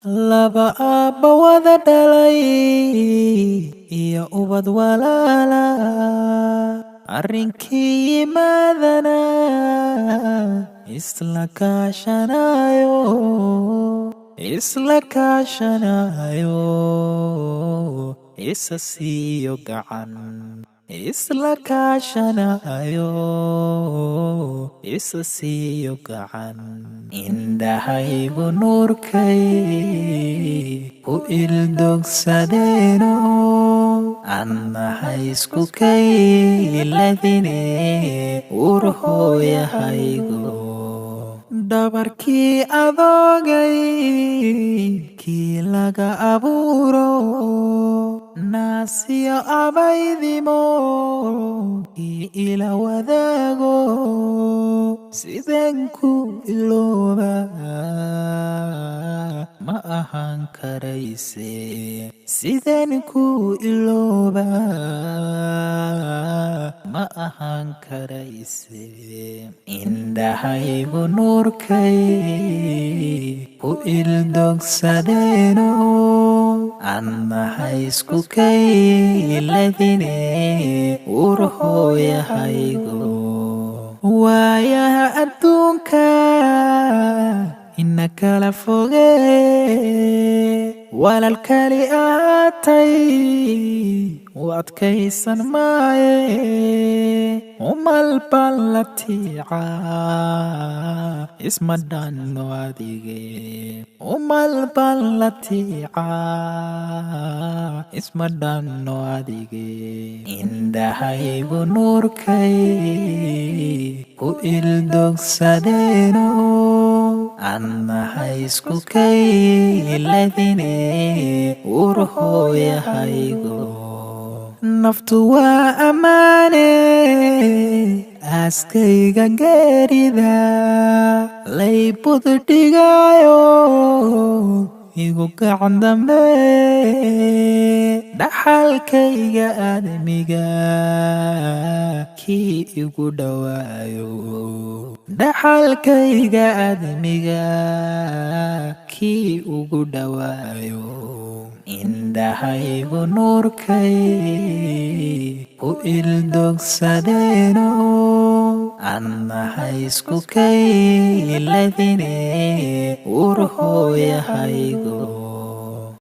Laba aabba wada dhalay iyo ubad walaala, arrinkii yimaadana isla kaashanayo, isla kaashanayo, isa siiyo gacan, isla kaashanayo, isa siiyo gacan. Indhahaygu nuurkay ku ildogsadeeno, annaha isku kayladine, urhooyahaygo. Dhabarkii adoogay kii laga abuuro, naasiyo abaydimo kii ila wadaago, sideen ku ilooba ma ahaan karayse, sideen ku ilooba ma ahaan karayse. Indhahaygu nuurkay ku ildogsadeeno, annaha isku kayladine, urhooyahaygo. Waayaha adduunka ina kala foge, walaalkali ahaatay u adkaysan maaye, umal baan la tiica isma dhanno adige, umal baan la tiica isma dhanno adige. Indhahaygu nuurkay ku ildogsadeeno, annaha isku kayladine, urhooyahaygo. Naftu waa ammaane aaskayga geerida laybud dhigaayo, igu gacan dambe dhaxalkayga aadmiga kii igu dhowaayo, dhaxalkayga aadmiga kii ugu dhowaayo. Indhahaygu nuurkay ku ildogsadeeno, annaha isku kayladine, urhooyahaygo.